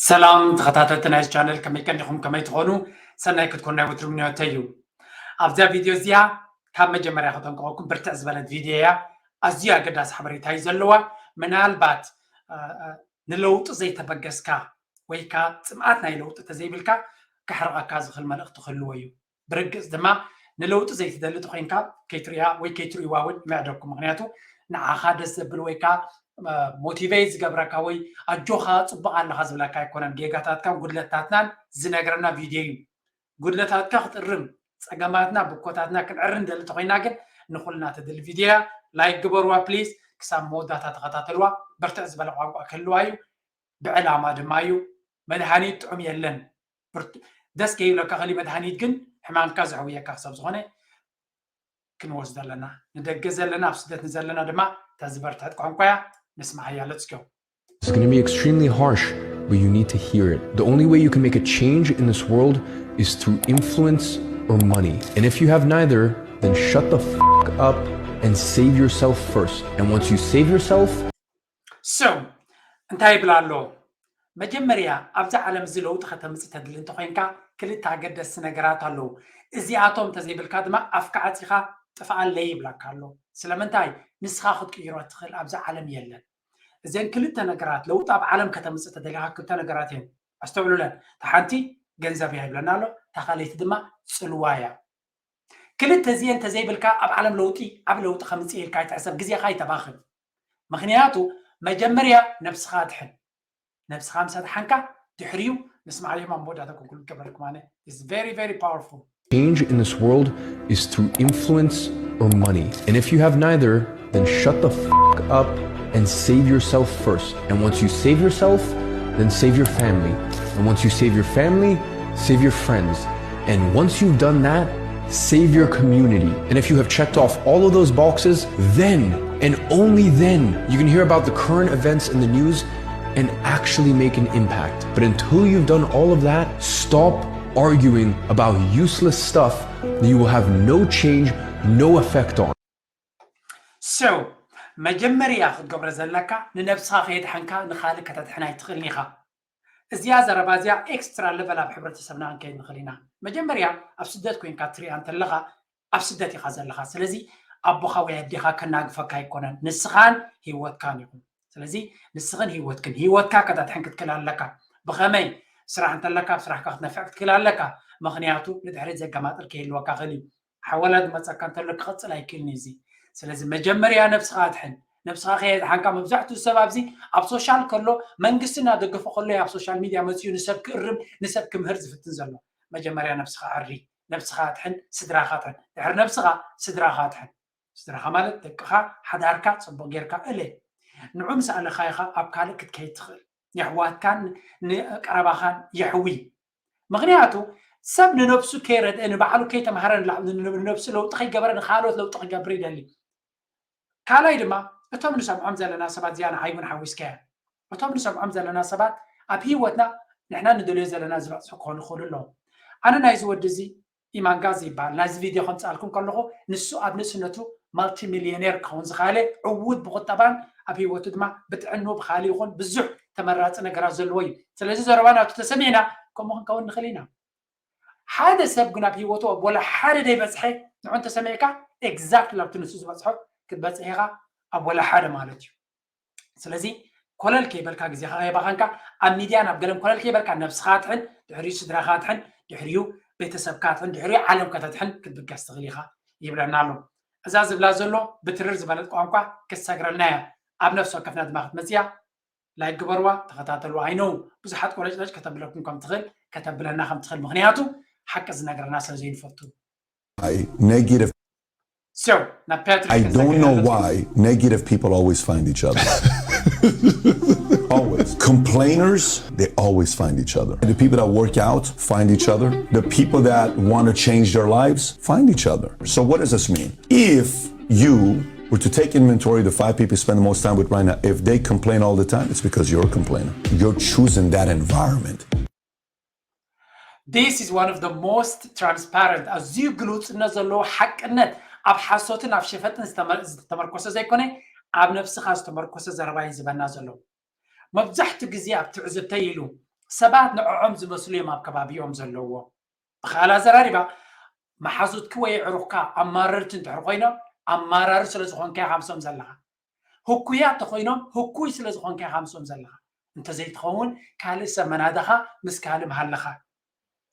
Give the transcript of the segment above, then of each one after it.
ሰላም ተኸታተልቲ ናይዚ ቻነል፣ ከመይ ቀኒኹም? ከመይ ትኾኑ? ሰናይ ክትኮኑ ናይ ወትሩ ምንዮተይ እዩ። ኣብዛ ቪድዮ እዚኣ ካብ መጀመርያ ከጠንቅቐኩም፣ ብርትዕ ዝበለት ቪድዮ እያ። ኣዝዩ ኣገዳሲ ሓበሬታ እዩ ዘለዋ። ምናልባት እ፣ እ፣ ንለውጢ ዘይተበገስካ ወይ ከዓ ጽምኣት ናይ ለውጢ ተዘይብልካ፣ ከሕርቐካ ዝኽእል መልእኽቲ ክህልዎ እዩ። ብርግጽ ድማ ንለውጢ ዘይትደሊ ተኾይንካ ከይትሪኣ ወይ ከይትርእይዋ እውን ይምዕደኩም። ምኽንያቱ ንዓኻ ደስ ዘብል ወይ ከዓ ሞቲቬት ዝገብረካ ወይ ኣጆኻ ጽቡቕ ኣለኻ ዝብለካ ኣይኮነን። ጌጋታትካን ጉድለታትናን ዝነግረና ቪድዮ እዩ። ጉድለታትካ ክትእርም፣ ጸገማትና ብኮታትና ክንዕሪ ንደሊ ተኾይና ግን ንኹልና ተድሊ ቪድዮ እያ። ላይክ ግበርዋ ፕሊዝ። ክሳብ መወዳእታ ተኸታተልዋ። ብርትዕ ዝበለ ቋንቋ ክህልዋ እዩ። ብዕላማ ድማ እዩ። መድሃኒት ጥዑም የለን። ብርቱ-፣ ደስ ከይብለካ ከሊ መድሃኒት ግን ሕማምካ ዘሕውየካ ክሳብ ዝኾነ ክንወስዶ ኣለና። ንደገ ዘለና፣ ኣብ ስደት ንዘለና ድማ እታ ዝበርትዐት ቋንቋ እያ። ንስማዓያ። Let's go. It's going to be extremely harsh, but you need to hear it. The only way you can make a change in this world is through influence or money. And if you have neither, then shut the fuck up and save yourself first. And once you save yourself, So እንታይ ይብል ኣሎ? መጀመርያ ኣብዛ ዓለም እዚ ለውጢ ከተምጽእ ተድሊ እንተኾይንካ ክልተ ኣገደስቲ ነገራት ኣለዉ። እዚኣቶም እንተዘይብልካ ድማ ኣፍካ ዓጺኻ ጥፍኣለይ ይብለካ ኣሎ። ስለምንታይ? ንስኻ ክትቅይሮ እትኽእል ኣብዛ ዓለም የለን። እዘን ክልተ ነገራት ለውጢ ኣብ ዓለም ከተምጽእ ተደሊኻ ክልተ ነገራት እየን። ኣስተውዕሉለን። እታ ሓንቲ ገንዘብ እያ ይብለና ኣሎ፣ እታ ካልኣይቲ ድማ ጽልዋ እያ። ክልተ እዚኤን እንተዘይብልካ ኣብ ዓለም ለውጢ፣ ዓቢ ለውጢ ከምጽእ ኢልካ ኣይትሕሰብ፣ ግዜኻ ኣይተባኽን። ምኽንያቱ መጀመርያ ነብስኻ ኣድሕን። ነብስኻ ምስ ኣድሓንካ ድሕሪኡ ንስማዕ እዮም ኣብ መወዳእታ ኮንክሉድ ገበርኩ ማለት is very very powerful. Change in this world is through influence or money. And if you have neither, then shut the fuck up and save yourself first. And once you save yourself, then save your family. And once you save your family, save your friends. And once you've done that, save your community. And if you have checked off all of those boxes, then and only then you can hear about the current events in the news and actually make an impact. But until you've done all of that, stop arguing about useless stuff that you will have no change, no effect on. So መጀመርያ ክትገብሮ ዘለካ ንነብስኻ ከየድሓንካ ንኻልእ ከተድሕን ኣይትኽእልን ኢኻ። እዚኣ ዘረባ እዚኣ ኤክስትራ ለቨል ኣብ ሕብረተሰብና ክንከይድ ንኽእል ኢና። መጀመርያ ኣብ ስደት ኮይንካ ትሪኣ እንተለኻ ኣብ ስደት ኢኻ ዘለኻ። ስለዚ ኣቦኻ ወይ ኣዴኻ ከናግፈካ ኣይኮነን። ንስኻን ህይወትካን ኢኹም። ስለዚ ንስኽን ህይወትክን፣ ህይወትካ ከተድሕን ክትክእል ኣለካ። ብኸመይ? ስራሕ እንተለካ ኣብ ስራሕካ ክትነፍዕ ክትክእል ኣለካ። ምኽንያቱ ንድሕሪት ዘገማጥል ከይህልወካ ክእል እዩ። ሓወላ ዝመፀካ እንተሎ ክቐፅል ኣይክእልን እዩ እዚ። ስለዚ መጀመርያ ነብስኻ ኣድሕን። ነብስኻ ከየድሓንካ መብዛሕትኡ ሰብ ኣብዚ ኣብ ሶሻል ከሎ መንግስቲ እናደገፎ ከሎ ኣብ ሶሻል ሚድያ መፅኡ ንሰብ ክእርም ንሰብ ክምህር ዝፍትን ዘሎ። መጀመርያ ነብስኻ ኣሪ፣ ነብስኻ ኣድሕን፣ ስድራኻ ኣድሕን። ድሕሪ ነብስኻ ስድራኻ ኣድሕን። ስድራኻ ማለት ደቅኻ፣ ሓዳርካ ፅቡቕ ጌርካ እለ። ንዑ ምስ ኣለኻ ኢኻ ኣብ ካልእ ክትከይድ ትኽእል። የሕዋትካን ንቀረባኻን የሕዊ። ምኽንያቱ ሰብ ንነብሱ ከይረድአ ንባዕሉ ከይተምሃረ ንላ- ንነብሱ ለውጢ ከይገበረ ንኻልኦት ለውጢ ክገብር ይደሊ። ካልኣይ ድማ እቶም ንሰምዖም ዘለና ሰባት እዚኣ ንዓይ እውን ሓዊስካያ እቶም ንሰምዖም ዘለና ሰባት ኣብ ህይወትና ንሕና ንደልዮ ዘለና ዝበፅሑ ክኾኑ ይኽእሉ ኣለዉ። ኣነ ናይዚ ወዲ እዚ ኢማንጋዝ ይበሃል። ናይዚ ቪድዮ ከምፅኣልኩም ከለኹ ንሱ ኣብ ንእስነቱ ማልቲ ሚልዮኔር ክኸውን ዝኸኣለ ዕዉት ብቁጠባን ኣብ ህይወቱ ድማ ብጥዕንኡ ብኻሊ ይኹን ብዙሕ ተመራፂ ነገራት ዘለዎ እዩ። ስለዚ ዘረባ ናቱ ተሰሚዕና ከምኡ ክንከውን ንኽእል ኢና። ሓደ ሰብ ግን ኣብ ህይወቱ ኣብ ወላ ሓደ ደይበፅሐ ንዑ እንተሰሚዕካ ኤግዛክትሊ ኣብቲ ንሱ ዝበፅሖ ክትበፅሕ ኢኻ ኣብ ወላ ሓደ ማለት እዩ። ስለዚ ኮለል ከይበልካ ግዜኻ ከየባኸንካ ኣብ ሚድያ ናብ ገለን ኮለል ከይበልካ ነብስኻ ኣድሕን፣ ድሕሪኡ ስድራኻ ኣድሕን፣ ድሕሪኡ ቤተሰብካ ኣድሕን፣ ድሕሪኡ ዓለም ከተድሕን ክትብገስ ትኽእል ኢኻ ይብለና ኣሎ። እዛ ዝብላ ዘሎ ብትርር ዝበለት ቋንቋ ክትሰግረልና እያ። ኣብ ነፍሲ ወከፍና ድማ ክትመፅእ እያ። ላይክ ግበርዋ፣ ተኸታተልዋ። I know ብዙሓት ቆለጭለጭ ከተብለኩም ከም ትኽእል ከተብለና ከም ትኽእል ምኽንያቱ ሓቂ ዝነግረና ስለ ዘይንፈቱ። Negative. So ናብ ፓትሪክ I don't know why negative people always find each other. Always. Complainers, they always find each other. The people that work out find each other. The people that want to change their lives find each other. So what does this mean? If you were to take inventory of the five people you spend the most time with right now, if they complain all the time, it's because you're a complainer. You're choosing that environment. This is one of the most transparent. ኣዝዩ ግሉጽነት ዘለዎ ሓቅነት፣ ኣብ ሓሶትን ኣብ ሸፈጥን ዝተመ- ዝተመርኮሰ ዘይኮነ ኣብ ነብስኻ ዝተመርኮሰ ዘረባ እዩ ዝበና ዘሎ። መብዛሕትኡ ግዜ ኣብ ትዕዝብተይ ኢሉ ሰባት ንዕዖም ዝመስሉ እዮም ኣብ ከባቢኦም ዘለዎ። ብኻል ኣዘራሪባ፣ መሓዙትኪ ወይ ኣዕሩኽካ ኣማረርቲ እንድሕር ኮይኖም፣ ኣማራሪ ስለ ዝኾንካ ኢኻ ምስኦም ዘለኻ። ህኩያት ተኾይኖም፣ ህኩይ ስለ ዝኾንካ ኢኻ ምስኦም ዘለኻ። እንተዘይትኸውን፣ ካልእ ሰብ መናድኻ፣ ምስ ካልእ መሃለኻ።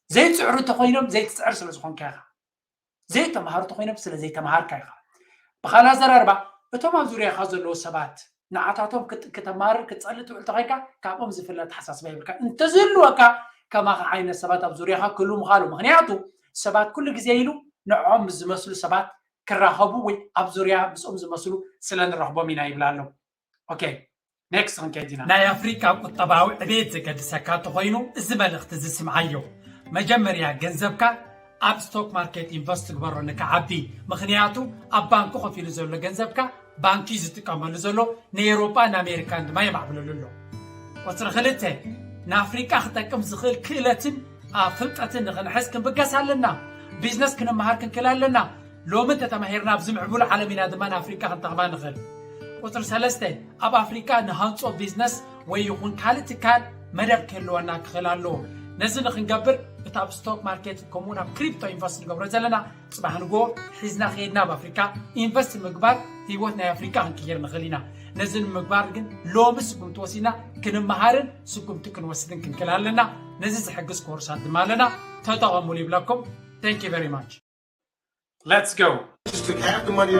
ዘይጽዕሩ ተኾይኖም፣ ዘይትጽዕር ስለ ዝኾንካ ኢኻ። ዘይተምሃሩ ተኾይኖም፣ ስለ ዘይተምሃርካ ኢኻ። ብኻል ኣዘራርባ፣ እቶም ኣብ ዙርያኻ ዘለዉ ሰባት፣ ንዓታቶም ክት-፣ ክተማርር ክትጸልእ ትውዕል ተኾይንካ፣ ካብኦም ዝፍለ ኣተሓሳስባ የብልካ። እንተዝህልወካ፣ ከማኻ ዓይነት ሰባት ኣብ ዙርያኻ ክህልዉ ምኻሉ። ምኽንያቱ፣ ሰባት ኩሉ ግዜ ኢሉ ንዕኦም ምስ ዝመስሉ ሰባት ክራኸቡ ወይ ኣብ ዙርያ ምስኦም ዝመስሉ ስለ ንረኽቦም ኢና ይብላ ኣለዉ። ኦኬ፣ ኔክስት ክንከይድ ኢና። ናይ ኣፍሪቃ ቁጠባዊ ዕቤት ዘገድሰካ እንተኾይኑ፣ እዚ መልእኽቲ እዚ ስምዓዮ። መጀመርያ ገንዘብካ ኣብ ስቶክ ማርኬት ኢንቨስት ትግበሮ ንክዓቢ። ምኽንያቱ ኣብ ባንኩ ከፊሉ ዘሎ ገንዘብካ ባንኪ ዝጥቀመሉ ዘሎ ንኤውሮጳን ኣሜሪካን ድማ የማዕብለሉ ኣሎ። ቁጽሪ ክልተ፣ ንኣፍሪቃ ክጠቅም ዝኽእል ክእለትን ኣብ ፍልጠትን ንኽንሕዝ ክንብገስ ኣለና። ቢዝነስ ክንመሃር ክንክእል ኣለና። ሎሚ እንተተማሂርና ኣብዚ ምዕቡል ዓለም ኢና ድማ ንኣፍሪቃ ክንጠቕማ ንኽእል። ቁጽሪ ሰለስተ፣ ኣብ ኣፍሪቃ ንሃንጾ ቢዝነስ ወይ ይኹን ካልእ ትካል መደብ ክህልወና ክኽእል ኣለዎ። ነዚ ንኽንገብር እቲ ኣብ ስቶክ ማርኬት ከምኡውን ኣብ ክሪፕቶ ኢንቨስት ንገብሮ ዘለና ጽባሕ ንግሆ ሒዝና ከይድና ኣብ ኣፍሪካ ኢንቨስት ምግባር ህይወት ናይ ኣፍሪካ ክንቅይር ንኽእል ኢና። ነዚ ንምግባር ግን ሎሚ ስጉምቲ ወሲድና ክንመሃርን ስጉምቲ ክንወስድን ክንክእል ኣለና። ነዚ ዝሕግዝ ኮርሳት ድማ ኣለና። ተጠቐሙሉ ይብለኩም። Thank you very much. Let's go. Just took half the money.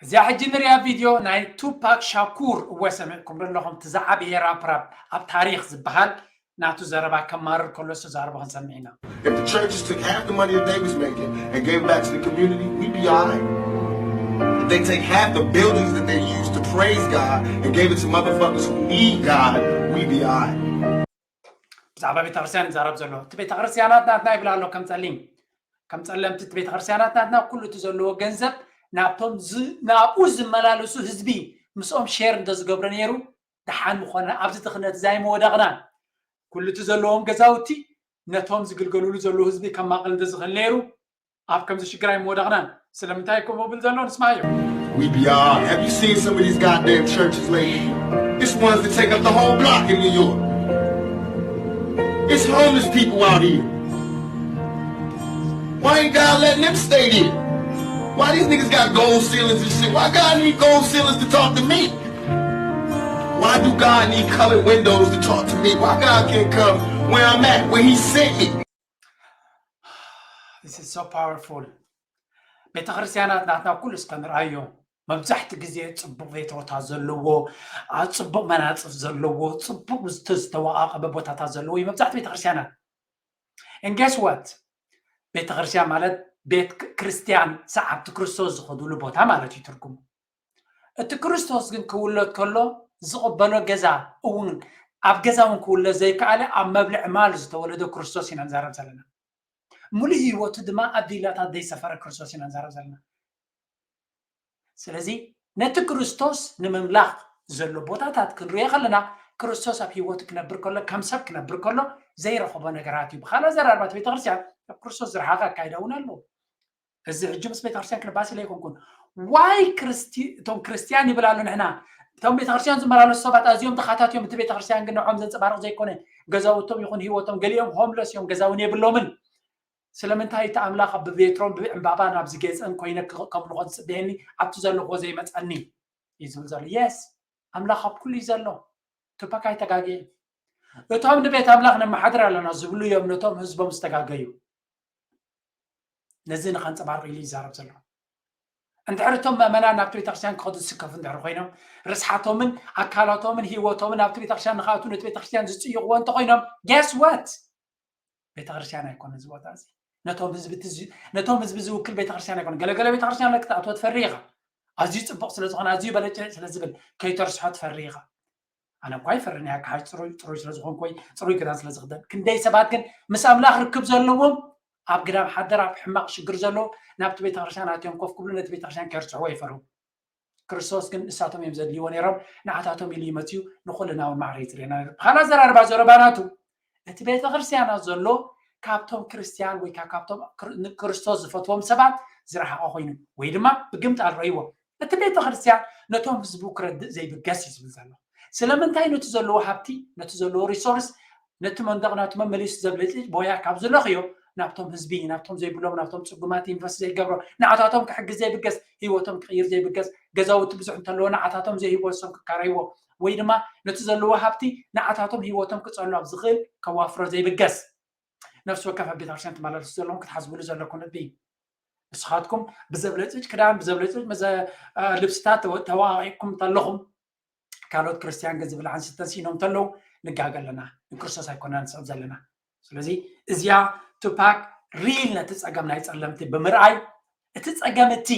እዚኣ ሕጂ ንሪኣ ቪድዮ ናይ ቱፓክ ሻኩር እወ ሰሚዕኩም ዶ ኣለኹም? እቲ ዝዓበየ ራፕ ራፕ ኣብ ታሪኽ ዝበሃል ናቱ ዘረባ ከማርር ከሎ ዝተዛረቦ ክንሰምዕ ኢና። If the churches took half the money that they was making and gave it back to the community, we'd be all right. If they take half the buildings that they use to praise God and gave it to motherfuckers who need God, we'd be all right. ብዛዕባ ቤተክርስትያን ይዛረብ ዘሎ። እቲ ቤተክርስትያናት ናትና ይብል ኣሎ ከም ጸሊም። ከም ጸለምቲ እቲ ቤተክርስትያናት ናትና ኩሉ እቲ ዘለዎ ገንዘብ ናብቶም ዝ-፣ ናብኡ ዝመላለሱ ህዝቢ ምስኦም ሼር እንተዝገብሮ ነይሩ ደሓን ምኾነ። ኣብዚ ድኽነት እዚ ኣይምወደቕናን። ኩሉ እቲ ዘለዎም ገዛውቲ ነቶም ዝግልገልሉ ዘለዉ ህዝቢ ከማቕል እንተዝኽእል ነይሩ ኣብ ከምዚ ሽግር ኣይምወደቕናን። ስለምንታይ ከምኡ ብል ዘሎ ንስማዮ። We be all. Have you seen some of these goddamn churches lately? It's ones that take up the whole block in New York. It's homeless people out here. Why ain't God letting them stay there? Why these niggas got gold ceilings and shit? Why God need gold ceilings to talk to me? Why do God need colored windows to talk to me? Why God can't come where I'm at, where he sent me? This is so powerful. ቤተክርስትያናት ናትና ኩሉ እስከ ንርኣዮ። መብዛሕቲ ግዜ ጽቡቕ ቬትሮታት ዘለዎ፣ ኣ፣ ጽቡቕ መናጽፍ ዘለዎ፣ ጽቡቕ ዝተ-፣ ዝተወቓቐበ ቦታታት ዘለዎ እዩ መብዛሕቲ ቤተክርስትያናት። And guess what? ቤተክርስትያን ማለት ቤት ክ-፣ ክርስትያን ሰዓብቲ ክርስቶስ ዝኸዱሉ ቦታ ማለት እዩ ትርጉሙ። እቲ ክርስቶስ ግን ክውለድ ከሎ ዝቕበሎ ገዛ እውን ኣብ ገዛ እውን ክውለድ ዘይከኣለ ኣብ መብልዒ ማል ዝተወለደ ክርስቶስ ኢና ንዛረብ ዘለና። ሙሉእ ህይወቱ ድማ ኣብ ዲላታት ዘይሰፈረ ክርስቶስ ኢና ንዛረብ ዘለና። ስለዚ ነቲ ክርስቶስ ንምምላኽ ዘሎ ቦታታት ክንሪኦ ከለና ክርስቶስ ኣብ ህይወቱ ክነብር ከሎ ከም ሰብ ክነብር ከሎ ዘይረኸቦ ነገራት እዩ። ብኻልእ ኣዘራርባ እቲ ቤተክርስትያን ካብ ክርስቶስ ዝረሓቐ ኣካይዳ እውን ኣለዎ። እዚ ሕጂ ምስ ቤተክርስትያን ክንባሲ ኣይኮንኩን። ዋይ ክርስቲ-፣ እቶም ክርስትያን ይብል ኣሎ ንሕና። እቶም ቤተክርስትያን ዝመላለሱ ሰባት ኣዝዮም ድኻታት እዮም። እቲ ቤተክርስትያን ግን ንዖም ዘንጸባርቕ ዘይኮነ ገዛውቶም ይኹን ህይወቶም ገሊኦም ሆምለስ እዮም፣ ገዛ እውን የብሎምን። ስለምንታይ እቲ ኣምላኽ ብቤትሮን ብዕምባባን ኣብዚ ገጸን ኮይነ ክኸ-፣ ከምልኾ ዝጽበየኒ ኣብቲ ዘለኹዎ ዘይመጸኒ እዩ ዝብል ዘሎ። የስ፣ ኣምላኽ ኣብ ኩሉ እዩ ዘሎ። ቱፓክ ኣይተጋገየ። እቶም ንቤት ኣምላኽ ነመሓድር ኣለና ዝብሉ እዮም ነቶም ህዝቦም ዝተጋገዩ። ነዚ ንኸንጸባርቕ ኢሉ ይዛረብ ዘሎ። እንድሕር እቶም ምእመናን ናብቲ ቤተክርስትያን ክኸዱ ዝስከፉ እንድሕር ኮይኖም፣ ርስሓቶምን ኣካላቶምን ህይወቶምን ናብቲ ቤተክርስትያን ንኽኣትዉ ነቲ ቤተክርስትያን ዝጽይቕዎ እንተኾይኖም፣ guess what? ቤተክርስትያን ኣይኮነን እዚ ቦታ እዚ። ነቶም ህዝቢ እቲ ዝ-፣ ነቶም ህዝቢ ዝውክል ቤተክርስትያን ኣይኮነን። ገለገለ ቤተክርስትያን ክትኣትዎ ትፈሪ ኢኻ። ኣዝዩ ጽቡቕ ስለ ዝኾነ፣ ኣዝዩ በለጭ ስለ ዝብል፣ ከይተርስሖ ትፈሪ ኢኻ። ኣነ እኳ ይፈርኒ፣ ኣካሓሽ ጽሩይ፣ ጽሩይ ስለ ዝኾንኩ ወይ ጽሩይ ክዳን ስለ ዝኽደን። ክንደይ ሰባት ግን ምስ ኣምላኽ ርክብ ዘለዎም ኣብ ግዳም ሓደር፣ ኣብ ሕማቕ ሽግር ዘለዉ ናብቲ ቤተክርስትያን ኣትዮም ኮፍ ክብሉ ነቲ ቤተክርስትያን ከይርስሕዎ ይፈርሁ። ክርስቶስ ግን ንሳቶም እዮም ዘድልይዎ ነይሮም፣ ንዓታቶም ኢሉ ይመጽዩ፣ ንኹልና እውን ማዕረ ይጽርየና ነይሩ። ብኻልእ ኣዘራርባ ዘረባ ናቱ፣ እቲ ቤተክርስትያና ዘሎ ካብቶም ክርስትያን ወይ ከኣ ካብቶም ክር-፣ ንክርስቶስ ዝፈትዎም ሰባት ዝረሓቐ ኮይኑ፣ ወይ ድማ ብግምጣል ረእይዎ። እቲ ቤተክርስትያን ነቶም ህዝቡ ክረድእ ዘይብገስ እዩ ዝብል ዘሎ። ስለምንታይ ነቲ ዘለዎ ሃብቲ፣ ነቲ ዘለዎ ሪሶርስ ነቲ መንደቕ ናቱ መመሊሱ ዘብለጭልጭ ቦያ ካብ ዝለኽዮ፣ ናብቶም ህዝቢ፣ ናብቶም ዘይብሎም፣ ናብቶም ጽጉማት ኢንቨስት ዘይገብሮ፣ ንዓታቶም ክሕግዝ ዘይብገስ፣ ህይወቶም ክቕይር ዘይብገስ፣ ገዛውቲ ብዙሕ እንተለዎ ንዓታቶም ዘይህቦ ንሶም ክካረይዎ፣ ወይ ድማ ነቲ ዘለዎ ሃብቲ ንዓታቶም ህይወቶም ክጸሉ ኣብ ዝኽእል ከዋፍሮ ዘይብገስ፣ ነፍሲ ወከፍ ኣብ ቤተክርስትያን ትመላለሱ ዘለኹም ክትሓስብሉ ዘለኩም ነጥቢ እዩ። ንስኻትኩም ብዘብለጭልጭ ክዳን፣ ብዘብለጭልጭ መዘ-፣ አ፣ ልብስታት ተወ-፣ ተዋቂዕኩም እንተለኹም፣ ካልኦት ክርስትያን ግን ዝብልዓን ዝስተን ስኢኖም እንተለዉ ንጋገ ኣለና። ንክርስቶስ ኣይኮነና ንስዕብ ዘለና። ስለዚ እዚኣ ቱፓክ ሪል ነቲ ጸገም ናይ ጸለምቲ ብምርኣይ፣ እቲ ጸገም እቲ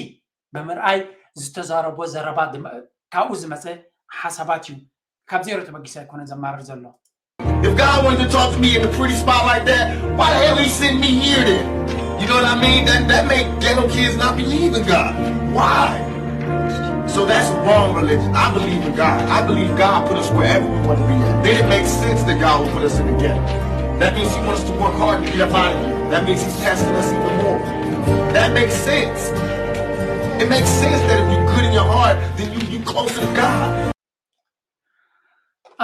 ብምርኣይ ዝተዛረቦ ዘረባ ድመ-፣ ካብኡ ዝመጸ ሓሳባት እዩ። ካብ ዜሮ ተበጊሰ ኣይኮነን ዘማርር ዘሎ። If God wanted to talk to me in a pretty spot like that, why the hell he sent me here then? You know what I mean? That that make ghetto kids not believe in God. Why? So that's wrong religion. I believe in God. I believe God put us wherever we want to be at. Then it makes sense that God would put us in the ghetto. That means he wants us to work hard to get up out of here. That means he's testing us even more. That makes sense. It makes sense that if you're good in your heart, then you, you closer to God.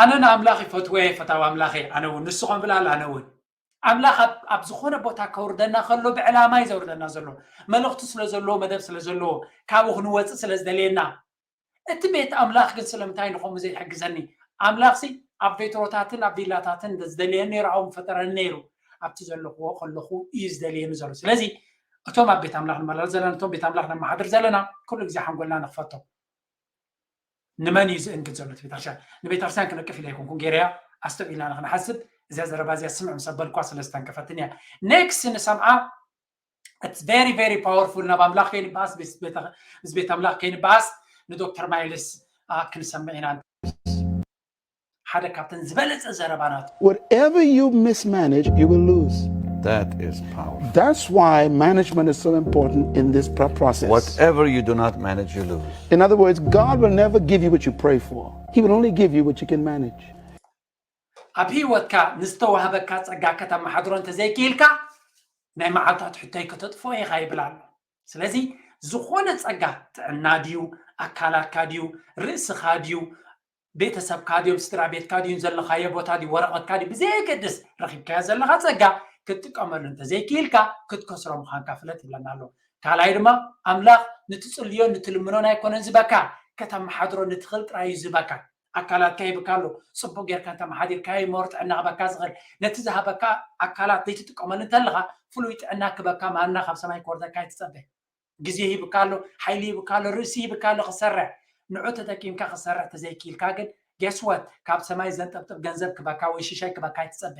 ኣነ ንኣምላኽ ይፈትወ፣ ፈታዊ ኣምላኽ እየ። ኣነ እውን ንስኹም ብላል ኣነ እውን ኣምላኽ ኣብ፣ ኣብ ዝኾነ ቦታ ከውርደና ከሎ ብዕላማ እዩ ዘውርደና ዘሎ። መልእኽቲ ስለ ዘለዎ፣ መደብ ስለ ዘለዎ፣ ካብኡ ክንወፅእ ስለ ዝደልየና። እቲ ቤት ኣምላኽ ግን ስለምንታይ ንኸምኡ ዘይሕግዘኒ? ኣምላኽሲ ኣብ ቬትሮታትን ኣብ ቪላታትን እንተዝደልየኒ ነይሩ ኣብኡ ምፈጠረኒ ነይሩ። ኣብቲ ዘለኽዎ ከለኹ እዩ ዝደልየኒ ዘሎ። ስለዚ እቶም ኣብ ቤት ኣምላኽ ንመላለስ ዘለና፣ እቶም ቤት ኣምላኽ ነመሓድር ዘለና ኩሉ ግዜ ሓንጎልና ንኽፈቶ። ንመን እዩ ዝእንግድ ዘሎ እቲ ቤተክርስትያን? ንቤተክርስትያን ክነቅፍ ኢለ ኣይኮንኩን ገይረያ፣ ኣስተውዒልና ንክንሓስብ እዚኣ ዘረባ እዚኣ ስምዕ ምስ ኣበልኳ ስለ ዝተንከፈትኒ እያ። ኔክስት ንሰምዓ። It's very very powerful። ናብ ኣምላኽ ከይንበኣስ፣ ምስ ቤተ-፣ ምስ ቤት ኣምላኽ ከይንበኣስ ንዶክተር ማይልስ፣ አ፣ ክንሰምዕ ኢና። ሓደ ካብተን ዝበለጸ ዘረባ ናቱ። Whatever you mismanage, you will lose. That is powerful. That's why management is so important in this pro- process. Whatever you do not manage, you lose. In other words, God will never give you what you pray for. He will only give you what you can manage. ኣብ ህይወትካ ንዝተዋህበካ ጸጋ ከተመሓድሮ እንተዘይክኢልካ ናይ መዓልታት ሕቶይ ከተጥፍኦ ኢኻ ይብል ኣሎ። ስለዚ ዝኾነ ጸጋ፣ ጥዕና ድዩ፣ ኣካላትካ ድዩ፣ ርእስኻ ድዩ፣ ቤተሰብካ ድዮም፣ ስድራ ቤትካ ድዩ፣ ዘለኻዮ ቦታ ድዩ፣ ወረቐትካ ድዩ፣ ብዘየገድስ ረኺብካዮ ዘለኻ ጸጋ ክትጥቀመሉ እንተዘይክኢልካ ክትከስሮ ምዃንካ ፍለጥ ይብለና ኣሎ። ካልኣይ ድማ ኣምላኽ ንትጽልዮ ንትልምኖን ኣይኮነን ዝበካ፣ ከተመሓድሮ ንትኽእል ጥራይ እዩ ዝበካ። ኣካላትካ ይብካ ኣሎ፣ ጽቡቕ ጌርካ እንተመሓዲርካዮ ሞር ጥዕና ክበካ ዝኽእል። ነቲ ዝሃበካ ኣካላት ዘይትጥቀመሉ እንተለኻ ፍሉይ ጥዕና ክበካ ማና ካብ ሰማይ ክወርደካ ኣይትጸበ። ግዜ ሂብካ ኣሎ፣ ሓይሊ ሂብካ ኣሎ፣ ርእሲ ሂብካ ኣሎ ክሰርሕ። ንዑ ተጠቂምካ ክሰርሕ ተዘይክኢልካ ግን ጌስወት ካብ ሰማይ ዘንጠብጥብ ገንዘብ ክበካ ወይ ሽሻይ ክበካ ኣይትጸበ።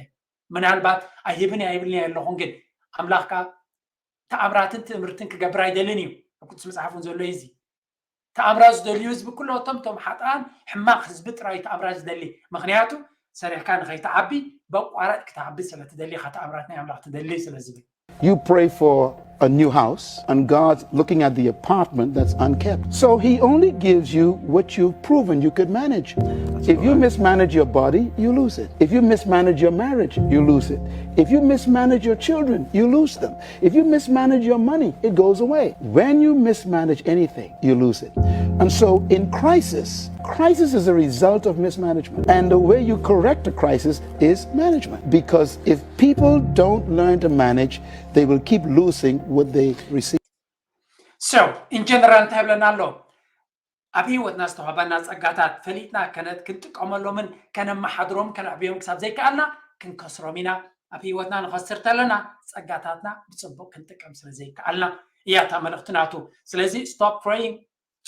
ምናልባት ኣይህብን ኣይብልን ኣለኹን ግን ኣምላኽ ከኣ ተኣምራትን ትእምርትን ክገብር ኣይደልን እዩ። ኣብ ቅዱስ መጽሓፍ እውን ዘሎ እዩ እዚ። ተኣምራት ዝደልዩ ህዝቢ ኩለቶም እቶም ሓጥኣን ሕማቕ ህዝቢ ጥራይ ተኣምራት ዝደሊ። ምኽንያቱ ሰሪሕካ ንኸይትዓቢ በቋራጭ ክትዓቢ ስለ ትደሊ ኢኻ ተኣምራት ናይ ኣምላኽ ትደሊ ስለ ዝብል። You pray for a new house, and God's looking at the apartment that's unkept. So He only gives you what you've proven you could manage. If you mismanage your body, you lose it. If you mismanage your marriage, you lose it. If you mismanage your children, you lose them. If you mismanage your money, it goes away. When you mismanage anything, you lose it. And so in crisis, crisis is a result of mismanagement. And the way you correct a crisis is management. Because if people don't learn to manage, they will keep losing what they receive. So in general እንታይ ይብለና ኣሎ? ኣብ ህይወትና ዝተዋህበና ጸጋታት ፈሊጥና ከነ-፣ ክንጥቀመሎምን ከነመሓድሮም ከነዕብዮም ክሳብ ዘይከኣልና ክንከስሮም ኢና። ኣብ ህይወትና ንኸስር ተለና ጸጋታትና ብጽቡቕ ክንጥቀም ስለ ዘይከኣልና እያ እታ መልእኽቲ ናቱ። ስለዚ stop praying፣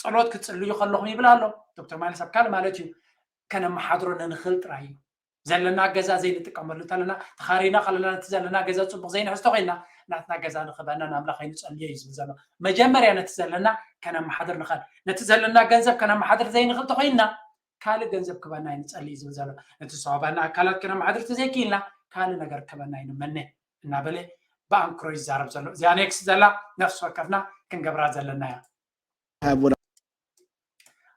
ጸሎት ክትጽልዩ ከለኹም ይብል ኣሎ ዶክተር ማይልስ ኣብ ካልእ ማለት እዩ። ከነመሓድሮ ንንኽእል ጥራይ እዩ። ዘለና ገዛ ዘይንጥቀመሉ እንተለና፣ ተኻሪና ከለና ነቲ ዘለና ገዛ ጽቡቕ ዘይንሕዝቶ ኮይና፣ ናትና ገዛ ንኽበና ንኣምላኽ ኣይንጸልዮ እዩ ዝብል ዘሎ። መጀመርያ ነቲ ዘለና ከነመሓድር ንኽእል። ነቲ ዘለና ገንዘብ ከነመሓድር ዘይንኽእል ተኾይንና፣ ካልእ ገንዘብ ክበና ኣይንጸሊ እዩ ዝብል ዘሎ። ነቲ ዝተዋህበና ኣካላት ከነመሓድር ተዘይክኢልና፣ ካልእ ነገር ክበና ኣይንመነ እናበለ ብኣንክሮ ይዛረብ ዘሎ። እዚኣ ኔክስት ዘላ ነፍሲ ወከፍና ክንገብራ ዘለና እያ። Have what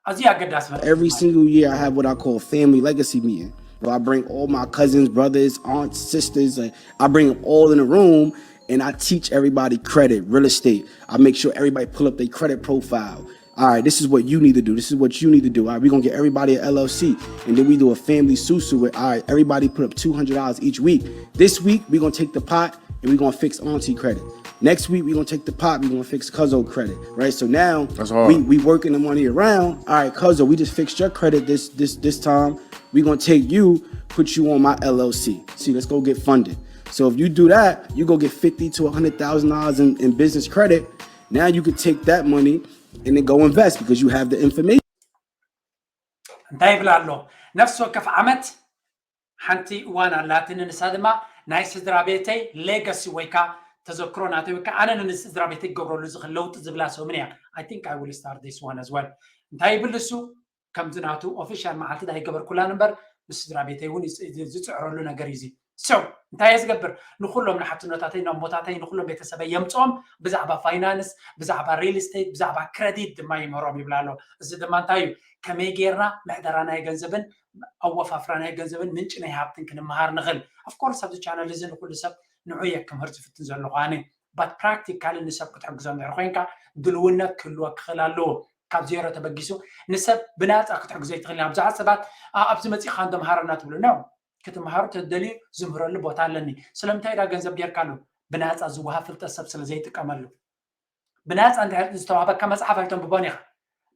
ኣዝዩ ኣገዳሲ መ- every single year I have what I call family legacy meeting. So I bring all my cousins, brothers, aunts, sisters, like I bring them all in a room and I teach everybody credit, real estate. I make sure everybody pull up their credit profile. All right, this is what you need to do. This is what you need to do. All right, we're gonna get everybody an L L C. And then we do a family susu where, all right, everybody put up two hundred dollars each week. This week, we're gonna take the pot and we're gonna fix auntie credit. Next week, we're gonna take the pot, we're gonna fix Cuzzo credit, right? So now That's hard. we we working the money around. All right, Cuzzo, we just fixed your credit this this this time. We're gonna take you, put you on my L L C. See, let's go get funded. So if you do that, you go get fifty to a hundred thousand dollars in, in business credit. Now you could take that money and then go invest because you have the information. እንታይ ይብል ኣሎ? ነፍሲ ወከፍ ዓመት ሓንቲ እዋን ኣላትኒ፣ ንሳ ድማ ናይ ስድራ ቤተይ ሌጋሲ ወይ ከዓ ተዘክሮ ናተይ ወይ ከዓ ኣነ ንስድራ ቤተይ ክገብረሉ ዝኽእል ለውጢ ዝብላ ሰሙን እያ። I think I will start this one as well። እንታይ ይብል እሱ? ከምዚ ናቱ ኦፊሻል መዓልቲ ኣይገበርኩላን እምበር ምስ ስድራ ቤተይ እውን ዝፅዕረሉ ነገር እዩ። So እንታይ እየ ዝገብር? ንኩሎም ንሓትኖታተይ፣ ንኣቦታተይ፣ ንኩሎም ቤተሰበይ የምፅኦም። ብዛዕባ ፋይናንስ፣ ብዛዕባ ሪል ስቴት፣ ብዛዕባ ክረዲት ድማ ይምህሮም ይብል ኣሎ። እዚ ድማ እንታይ እዩ? ከመይ ጌርና ምሕደራ ናይ ገንዘብን ኣወፋፍራ ናይ ገንዘብን ምንጪ ናይ ሃብትን ክንመሃር ንኽእል። Of course ኣብዚ ቻነል እዚ ንኩሉ ሰብ ንዑ እየ ክምህር ዝፍትን ዘለኹ ኣነ። But ፕራክቲካሊ ንሰብ ክትሕግዞ እንድሕር ኮይንካ ድልውነት ክህልወ ክኽእል ኣለዎ። ካብ ዜሮ ተበጊሱ ንሰብ ብናፃ ክትሕግዞ ይትኽእል ኢና። ብዙሓት ሰባት "ኣ፣ ኣብዚ መፂኻ እንዶ መሃረና" ትብሉ ነው። ክትመሃሩ ተደልዩ ዝምህረሉ ቦታ ኣለኒ። ስለምንታይ ዳ ገንዘብ ጌርካሉ? ብናፃ ዝወሃብ ፍልጠት ሰብ ስለ ዘይጥቀመሉ። ብናፃ እንድሕር ዝተዋህበካ መፅሓፍ ኣይተንብቦን ኢኻ።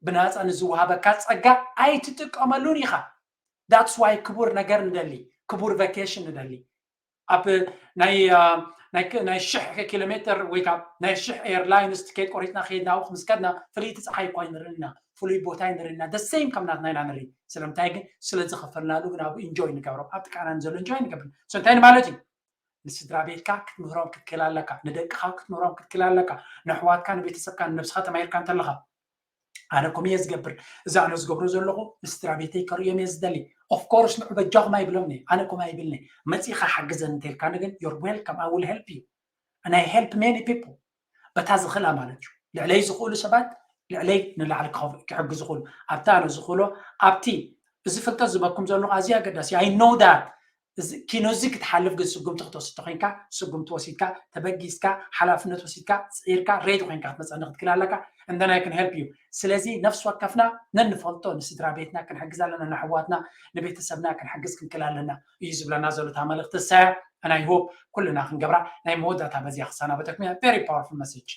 ብናፃ ንዝወሃበካ ፀጋ ኣይትጥቀመሉን ኢኻ። That's why ክቡር ነገር ንደሊ፣ ክቡር ቫኬሽን ንደሊ። ኣብ ናይ አ፣ ናይ ክ- ናይ ሽሕ ኪሎ ሜትር ወይ ከዓ ናይ ሽሕ ኤርላይንስ ትኬት ቆሪፅና ከይድና ኣብኡ ምስ ከድና ፍልይቲ ፀሓይ እኳ ኣይንርኢ ኢና፣ ፍሉይ ቦታ ኣይንርኢ ኢና። The same ከም ናትና ኢና ንርኢ። ስለምንታይ ግን? ስለ ዝኸፈልናሉ ግን ኣብኡ ኢንጆይ ንገብሮ፣ ኣብ ጥቃና ንዘሎ ኢንጆይ ንገብር። So እንታይ ማለት እዩ? ንስድራ ቤትካ ክትምህሮም ክትክእል ኣለካ፣ ንደቅኻ ክትምህሮም ክትክእል ኣለካ፣ ንኣሕዋትካ፣ ንቤተሰብካ፣ ንነብስኻ ተማሂርካ እንተለኻ። ኣነ ከምኡ እየ ዝገብር። እዚ ኣነ ዝገብሮ ዘለኹ ንስድራ ቤተይ ከርእዮም እየ ዝደሊ። Of course ንዑ በጃኹም ኣይብሎም እየ፣ ኣነ ከምኡ ኣይብልን እየ። መፂኻ ሓግዘኒ እንተልካኒ ግን you're welcome, I will help you and I help many people። በታ ዝኽእላ ማለት እዩ። ልዕለይ ዝኽእሉ ሰባት ልዕለይ ንላዕሊ ክኸፍ- ክሕግዙ ይኽእሉ። ኣብታ ኣነ ዝኽእሎ ኣብቲ እዚ ፍልጠት ዝበኩም ዘለኹ ኣዝዩ ኣገዳሲ። I know that እዚ ኪኖ እዚ ክትሓልፍ ግን ስጉምቲ ክትወስድ ተኮይንካ ስጉምቲ ወሲድካ ተበጊስካ ሓላፍነት ወሲድካ ፅዒርካ ሬዲ ኮይንካ ክትመፀኒ ክትክእል ኣለካ። And then I can help you። ስለዚ ነፍሲ ወከፍና ነንፈልጦ ንስድራ ቤትና ክንሕግዝ ኣለና፣ ንኣሕዋትና ንቤተሰብና ክንሕግዝ ክንክእል ኣለና እዩ ዝብለና ዘሎ እታ መልእኽቲ እሳያ። And I hope ኩልና ክንገብራ ናይ መወዳእታ በዚያ ክሰናበተኩም እያ። Very powerful message።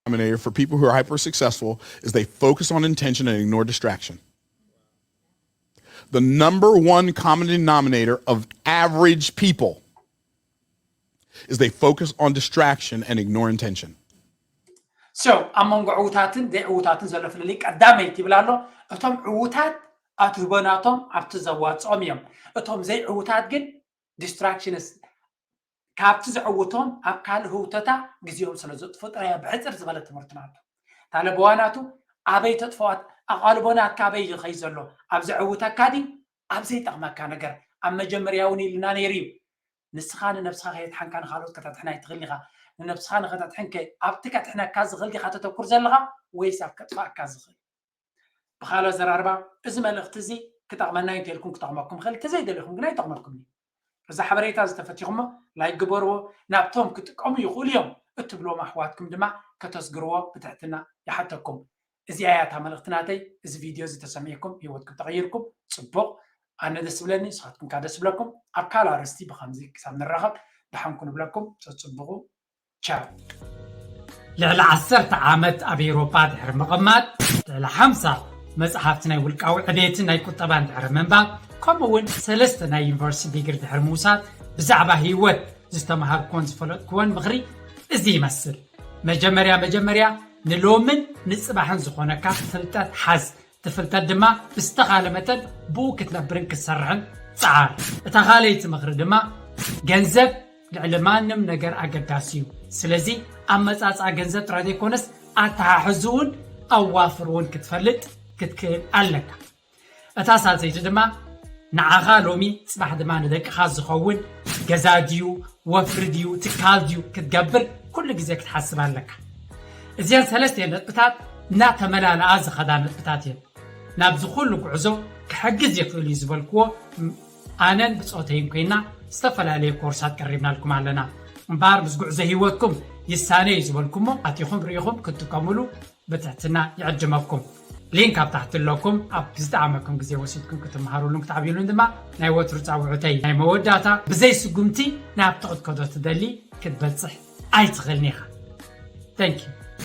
Denominator for people who are hyper successful is they focus on intention and ignore distraction. The number one common denominator of average people is they focus on distraction and ignore intention. So ኣብ መንጎ ዕዉታትን ዘይዕዉታትን ዘሎ ፍልልይ ቀዳመይቲ ይብል ኣሎ። እቶም ዕዉታት ኣትህቦ ናቶም ኣብቲ ዘዋፅኦም እዮም። እቶም ዘይዕዉታት ግን ዲስትራክሽንስ ካብቲ ዘዕውቶም ኣብ ካልእ ህውተታ ግዜኦም ስለ ዘጥፉ ጥራይ ብሕፅር ዝበለ ትምህርቲ ናቱ። ታለበዋ ናቱ ኣበይ ተጥፈዋት ኣቓልቦ ናትካ ኣበይ ይኸይ ዘሎ ኣብ ዘዕውተካ ድዩ ኣብ ዘይጠቕመካ ነገር? ኣብ መጀመርያ እውን ኢልና ነይሩ እዩ። ንስኻ ንነብስኻ ከየድሓንካ ንኻልኦት ከተድሕን ኣይትኽእል ኢኻ። ንነብስኻ ንኸተድሕን ከ ኣብቲ ከድሕነካ ዝኽእል ዲኻ ተተኩር ዘለኻ ወይስ ኣብ ከጥፋእካ ዝኽእል? ብኻልእ ኣዘራርባ እዚ መልእኽቲ እዚ ክጠቕመና እዩ እንተልኩም ክጠቕመኩም ይኽእል፣ እንተዘይደሊኹም ግን ኣይጠቕመኩም እዩ። እዛ ሓበሬታ ዝተፈቲኹሞ ላይክ ግበርዎ፣ ናብቶም ክጥቀሙ ይኽእሉ እዮም እትብልዎም ኣሕዋትኩም ድማ ከተስግርዎ ብትሕትና ይሓተኩም። እዚኣ እያ እታ መልእኽቲ ናተይ። እዚ ቪድዮ እዚ ተሰሚዕኩም ህይወትኩም ተቐይርኩም ፅቡቕ፣ ኣነ ደስ ብለኒ፣ ንስኻትኩም ከዓ ደስ ብለኩም። ኣብ ካልእ ኣርእስቲ ብኸምዚ ክሳብ ንራኸብ ደሓንኩ ንብለኩም። ተፅብቑ። ቻው። ልዕሊ ዓሰርተ ዓመት ኣብ ኤውሮጳ ድሕሪ ምቕማጥ፣ ልዕሊ ሓምሳ መጽሓፍቲ ናይ ውልቃዊ ዕቤትን ናይ ቁጠባን ድሕሪ ምንባብ፣ ከምኡ እውን ሰለስተ ናይ ዩኒቨርሲቲ ዲግሪ ድሕሪ ምውሳድ፣ ብዛዕባ ህይወት ዝተምሃርኩዎን ዝፈለጥኩዎን ምኽሪ እዚ ይመስል። መጀመርያ መጀመርያ ንሎምን ንጽባሕን ዝኾነካ ፍልጠት ሓዝ። እቲ ፍልጠት ድማ ብዝተኻለ መጠን ብኡ ክትነብርን ክትሰርሕን ጸዓር። እታ ካልኣይቲ ምኽሪ ድማ ገንዘብ ልዕሊ ማንም ነገር ኣገዳሲ እዩ። ስለዚ ኣመጻጽኣ ገንዘብ ጥራይ ዘይኮነስ ኣተሓሕዝኡን ኣዋፍርኡን ክትፈልጥ ክትክእል ኣለካ። እታ ሳልሰይቲ ድማ ንዓኻ ሎሚ ጽባሕ ድማ ንደቅኻ ዝኸውን ገዛ ድዩ ወፍሪ ድዩ ትካል ድዩ ክትገብር ኩሉ ግዜ ክትሓስብ ኣለካ። እዚአን ሰለስቲአን ነጥብታት እናተመላለኣ ዝኸዳ ነጥብታት እየን። ናብዚ ኩሉ ጉዕዞ ክሕግዝ ይኽእል እዩ ዝበልክዎ ኣነን ብፆተይን ኮይና ዝተፈላለየ ኮርሳት ቀሪብናልኩም ኣለና። እምበኣር ምስ ጉዕዞ ህይወትኩም ይሳነ እዩ ዝበልኩሞ ኣቲኹም ርኢኹም ክትጥቀምሉ ብትሕትና ይዕድመኩም። ሊንክ ኣብ ታሕቲ ኣለኩም። ኣብ ዝጠዓመኩም ግዜ ወሲድኩም ክትመሃሩሉን ክትዓብዩሉን ድማ ናይ ወትሩ ፃውዑተይ። ናይ መወዳእታ፣ ብዘይ ስጉምቲ ናብ ትቕትከዶ ትደሊ ክትበፅሕ ኣይትኽእልን ኢኻ። Thank you።